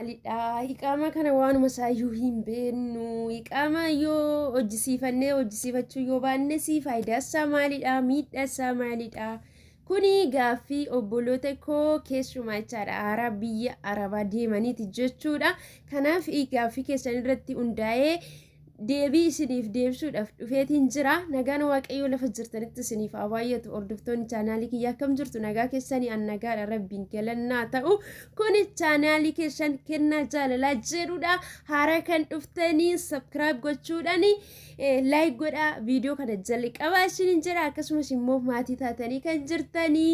Maalidha? Iqaamaa kana waanuma isaayyuu hin beennu. Iqaamaa yoo hojjisiifannee hojjisiifachuu yoo baannes faayidaa isaa maalidha? Miidhaa isaa maalidha? Kuni gaaffii obboloota koo keessumaa jechaadha. Haaraa biyya Arabaa deemaniiti jechuudha. Kanaaf gaaffii keessan irratti hundaa'ee deebii isiniif deebisuudhaaf dhufeetiin jira. Nagaan Waaqayyoo lafa jirtanitti isiniif haa baay'atu. Hordoftoonni chaanaalii kiyyaa akkam jirtu? Nagaa keessanii? An nagaadha, Rabbiin galannaa ta'u. Kuni chaanaalii keessan Kennaa Jaalalaa jedhudha. Haaraa kan dhuftanii subscribe gochuudhaan like godhaa, viidiyoo kana jalqabaa isiniin jedha. Akkasumas immoo maatii taatanii kan jirtanii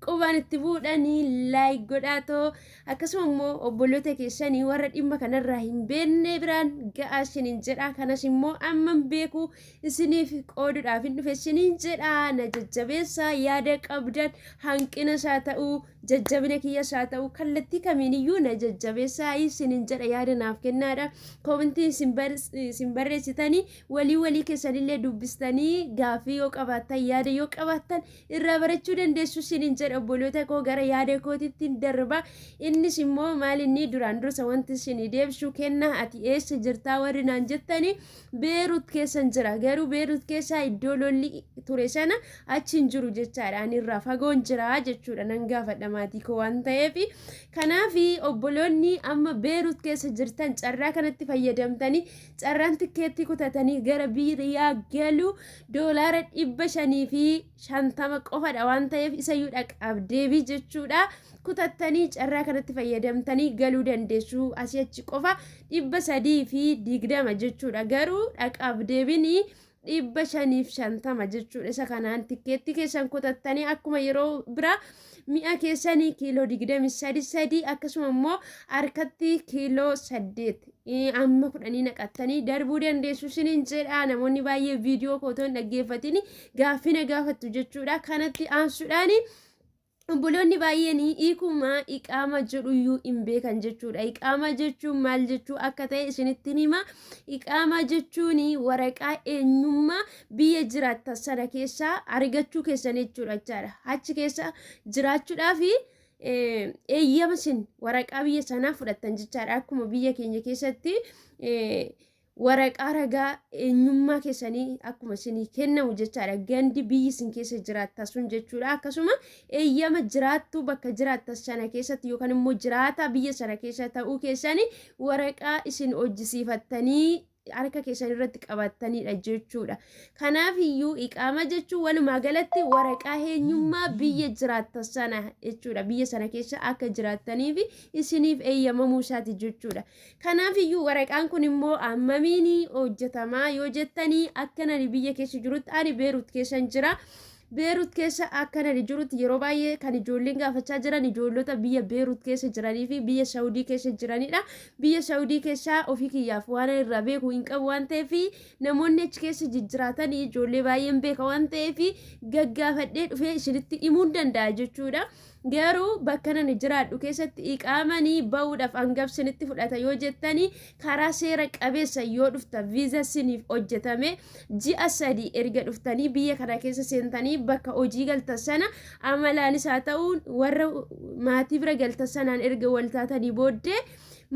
qubaan itti bu'uudhaan like godhaatoo, akkasuma immoo obboloota keessanii warra dhimma kanarraa hin beekne biraan ga'aa isiniin jedha. Kanas immoo amman beeku isiniif qooduudhaaf hin dhufe isiniin jedha. Na jajjabeessaa, yaada qabdan hanqina isaa ta'uu, jajjabina kiyya isaa ta'uu, kallattii kamiiniyyuu na jajjabeessaa isiniin jedha. Yaada naaf kennaadha. Koomentii isin barreessitanii walii walii keessanillee dubbistanii gaaffii yoo qabaattan, yaada yoo qabaattan irraa barachuu dandeessu isiniin jedha. Obboloota koo, gara yaada kootitti darba. Innis immoo maal inni duraan dursa wanti isinii deebisuu kenna, ati eessa jirtaa warri naan jettani, Beerut keessan jira. Garuu Beerut keessaa iddoo lolli ture sana achi hin jiru jechaadha. Ani irraa fagoon jira jechuudha. Nan gaafadha maatii koo waan ta'eef. Kanaaf obboloonni amma Beerut keessa jirtan carraa kanatti fayyadamtanii, carraan tikkeettii kutatanii gara biyyaa galu $550 qofadha waan ta'eef, isayyuu dhaqaaf deebii jechuudha. Kutattanii carraa kanatti fayyadamtanii galuu dandeessu. Asii achi qofa 320 jechuudha. Garuu dhaqaaf deebinii 550 jechuudha. Isa kanaan tikkeettii keessan kutattanii akkuma yeroo biraa mi'a keessanii kiiloo 23 sadii, akkasuma immoo harkatti kiiloo 8 amma 10 naqattanii darbuu dandeessu isiniin jedha. Namoonni baay'ee viidiyoo koo otoo hin dhaggeeffatin gaaffii na gaafattu jechuudha. Kanatti aansuudhaani obboloonni baay'een hiikuma iqaama jedhuyyuu hin beekan jechuudha. Iqaama jechuun maal jechuu akka ta'e isinitti hima. Iqaama jechuun waraqaa eenyummaa biyya jiraattan sana keessaa argachuu keessan jechuudha jechaadha. Achi keessa jiraachuudhaaf eeyyama isin waraqaa biyya sanaa fudhattan jechaadha. Akkuma biyya keenya keessatti waraqaa ragaa eenyummaa keessanii akkuma isinii kennamu jechaadha. Gandi biyyi isin keessa jiraattan sun jechuudha. Akkasuma eeyyama jiraattuu bakka jiraattan sana keessatti yookaan immoo jiraata biyya sana keessa ta'uu keessanii waraqaa isin hojjisiifattanii harka keessan irratti qabattanidha jechuudha. Kanaaf iyyuu iqaama jechuun walumaa galatti waraqaa eenyummaa biyya jiraattan sana jechuudha. Biyya sana keessa akka jiraattaniif isiniif eeyyamamuu isaati jechuudha. Kanaaf iyyuu waraqaan kun immoo ammamiin hojjetamaa yoo jettanii, akka ani biyya keessa jirutti, ani Beerut keessan jira. Beerut keessa akka ani jirutti yeroo baay'ee kan ijoolleen gaafachaa jiran ijoollota biyya Beerut keessa jiranii fi biyya Saawudii keessa jiranidha. Biyya Saawudii keessaa ofii kiyyaaf waan irraa beeku hin qabu waan ta'eef, namoonni achi keessa jijjiraatan ijoollee baay'een beeka waan ta'eef gaggaafadhee dhufee isinitti himuu danda'a jechuudha. Garuu bakka nani jiraadhu keessatti iqaamanii ba'uudhaaf hangam sinitti fudhata yoo jettanii, karaa seera qabeessa yoo dhufta, viiza siniif hojjetame, ji'a 3 erga dhuftanii biyya kana keessa seentanii bakka hojii galtan sana amalaanis haa ta'u warra maatii bira galtan sanaan erga wal taatanii booddee,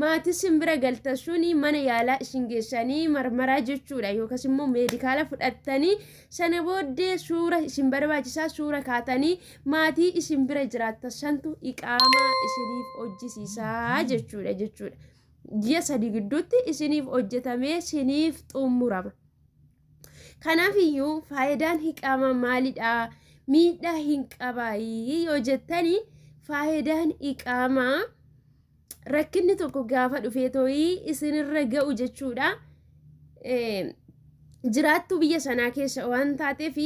maatii sin bira galtan suni mana yaalaa isin geessanii marmaraa jechuudha, yookaas immoo meedikaala fudhattanii, sana booddee suura isin barbaachisaa suura kaatanii maatii isin bira jiraattan santu iqaamaa isiniif hojjisiisaa jechuudha. Ji'a 3 gidduutti isiniif hojjetamee isiniif xumurama. Kanaaf iyyuu faayidaan iqaamaa maalidha? Miidhaa hin qabaayii yoo jettanii, faayidaan iqaamaa rakkinni tokko gaafa dhufee tooyii isinirra ga'u jechuudha. Jiraattuu biyya sanaa keessa waan taateef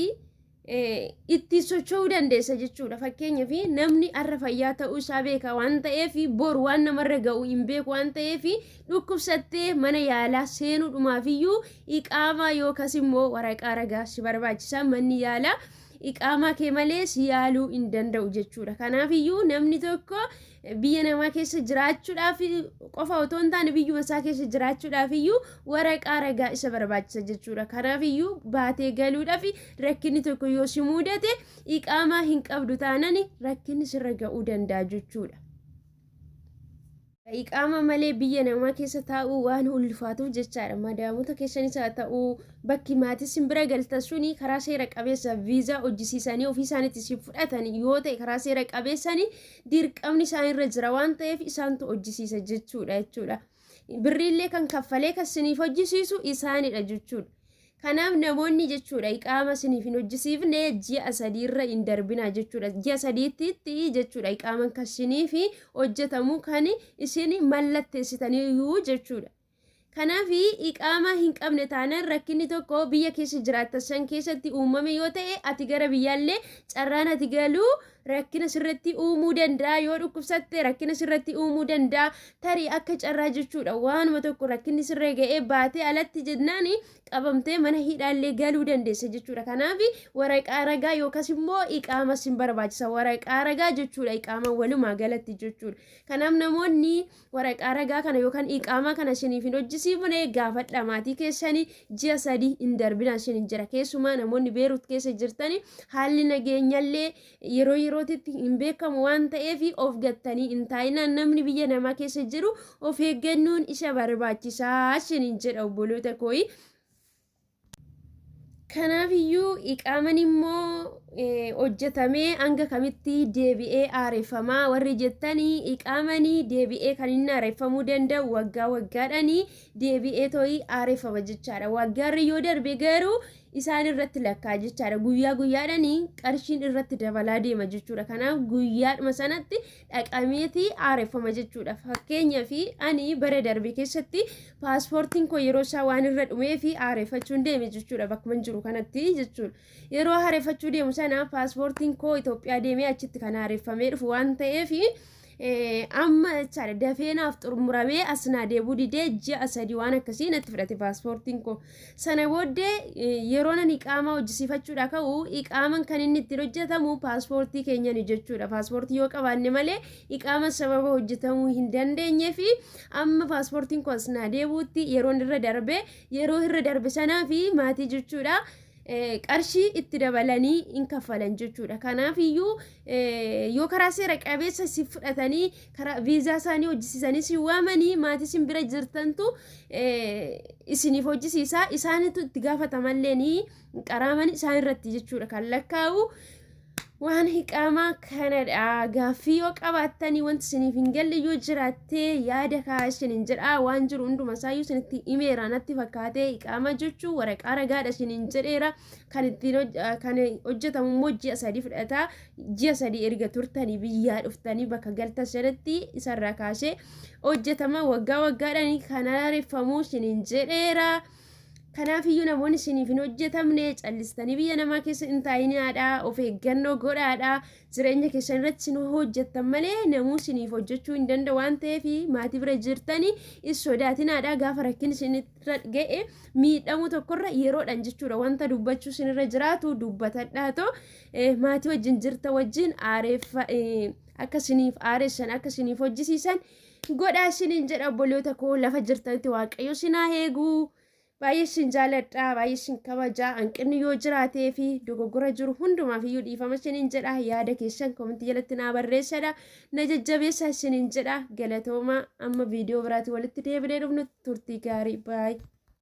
ittiin socho'uu dandeessa jechuudha. Fakkeenyaaf namni har'a fayyaa ta'uu isaa beeka waan ta'eef, boru waan namarra ga'u hin beeku waan ta'eef, dhukkubsattee mana yaalaa seenuudhumaafiyyuu iqaamaa yookaas immoo waraqaa ragaa si barbaachisa. Manni yaalaa iqaamaa kee malee si yaaluu hin danda'u jechuudha. Kanaafiyyuu namni tokko biyya namaa keessa jiraachuudhaaf qofa otoo hin taane, biyyuma isaa keessa jiraachuudhaaf iyyuu waraqaa ragaa isa barbaachisa jechuudha. Kanaaf iyyuu baatee galuudhaaf rakkinni tokko yoo si mudate, iqaamaa hin qabdu taanani rakkinni sirra ga'uu danda'a jechuudha. Iqaama malee biyya namaa keessa taa'uu waan ulfaatuuf jechaadha. Madaamota keessanis haa ta'uu, bakki maatii isin bira galtan suni karaa seera qabeessa viizaa hojjisiisanii ofii isaaniitti isin fudhatan yoo ta'e, karaa seera qabeessanii dirqamni isaanirra jira waan ta'eef isaantu hojjisiisa jechuudha. Birriillee kan kaffalee kan isiniif hojjisiisu isaanidha jechuudha. Kanaaf namoonni jechuudha iqaama isiniif hin hojjisiifne ji'a 3 irra hin darbinaa jechuudha. Ji'a 3tti jechuudha iqaaman kan isiniif hojjetamu kan isin mallatteessitaniyyuu jechuudha. Kanaaf iqaama hin qabne taanaan rakkinni tokko biyya keessa jiraattan san keessatti uumame yoo ta'e, ati gara biyyaallee carraan ati galuu rakkina sirratti uumuu danda'a. Yoo dhukkubsatte rakkina sirratti uumuu danda'a. Tarii akka carraa jechuudha waanuma tokko rakkinni sirra ga'ee baatee alatti jennaan qabamtee mana hidhaallee galuu dandeessa jechuudha. Kanaaf waraqaa ragaa yookaas immoo iqaama sin barbaachisa, waraqaa ragaa jechuudha, iqaama walumaa galatti jechuudha. Kanaaf namoonni waraqaa ragaa kana yookaan iqaama kana isiniif hin hojjisiifne gaafadha maatii keessanii, ji'a 3 hin darbina isin hin jira. Keessumaa namoonni Beerut keessa jirtani, haalli nageenyallee yeroo yerootitti hin beekamu waan ta'eef of gattanii hin taa'inaan. Namni biyya namaa keessa jiru of eeggannoon isa barbaachisaa isin hin jedha, obboloota kooyi. Kanaaf iyyuu iqaaman immoo hojjetamee hanga kamitti deebi'ee haareffamaa warri jettanii, iqaamanii deebi'ee kan inni haareffamuu danda'u waggaa waggaadhaanii deebi'ee too'ii haareffama jechaadha. Waggaarri yoo darbe garuu isaan irratti lakkaa jechaadha. Guyyaa guyyaadhaanii qarshiin irratti dabalaa deema jechuudha. Kanaaf guyyaadhuma sanatti dhaqameeti haareffama jechuudha. Fakkeenyaaf ani bara darbe keessatti paaspoortiin koo yeroo isaa waan irra dhumee fi haareffachuun deeme jechuudha, bakkuma jiru kanatti jechuudha. Yeroo haareffachuu deemu sana paaspoortiin koo Itoophiyaa deemee achitti kan haareffamee dhufu waan ta'eef, amma jechaadha dafee naaf xumuramee as naa deebuu didee ji'a 3 waan akkasii natti fudhate paaspoortiin koo. Sana booddee yeroo nan iqaamaa hojjisiifachuudha ka'u, iqaaman kan inni ittiin hojjetamu paaspoortii keenyani jechuudha. Paaspoortii yoo qabaanne malee iqaaman sababa hojjetamuu hin dandeenyee fi amma paaspoortiin koo as naa deebuutti yeroon irra darbe, yeroo irra darbe sanaa fi maatii jechuudha, qarshii itti dabalanii hin kaffalan jechuudha. Kanaaf iyyuu yoo karaa seera qabeessa si fudhatanii karaa viizaa isaanii hojjisiisanii si waamanii, maatii isin bira jirtantu isiniif hojjisiisa, isaanitu itti gaafatamallee ni qaraaman isaan irratti jechuudha kan lakkaa'u. Waan iqaamaa kanadha. Gaaffii yoo qabaattanii, wanti isiniif hin galle yoo jiraattee, yaada kaa'aa isiniin jedha. Waan jiru hunduma isaayyuu isinitti himeera natti fakkaatee. Iqaamaa jechuun waraqaa ragaadha isiniin jedheera. Kan ittiin kan hojjetamu immoo ji'a 3 fudhata. Ji'a 3 erga turtanii biyyaa dhuftanii bakka galtan sanatti isarraa kaasee hojjetama. Waggaa waggaadhaan kan haareffamu isiniin jedheera. Kanaaf iyyuu namoonni isiniif hin hojjetamne callistanii biyya namaa keessa hin taa'inaadha. Of eeggannoo godhaadha. Jireenya keessan irratti isin hojjettan malee namuu isiniif hojjechuu hin danda'u waan ta'eef, maatii bira jirtanii hin sodaatinaadha. Gaafa rakkin isinirra ga'e miidhamuu tokkorra yeroodhaan jechuudha wanta dubbachuu isinirra jiraatu dubbatadhaatoo maatii wajjin jirta wajjin aareeffa akka isiniif aareessan, akka isiniif hojjisiisan godhaa isiniin jedha, obboloota koo. Lafa jirtanitti Waaqayyo isin haa eegu. Baay'ee isin jaaladha, baay'ee isin kabajaa. Hanqinni yoo jiraatee fi dogoggora jiru hundumaaf iyyuu dhiifama isiniin jedha. Yaada keessan koomentii jalatti naa barreessadha, na jajjabeessaa isiniin jedha. Galatooma, amma viidiyoo biraatti walitti deebinee dhufnu turtii gaarii, baay'ee.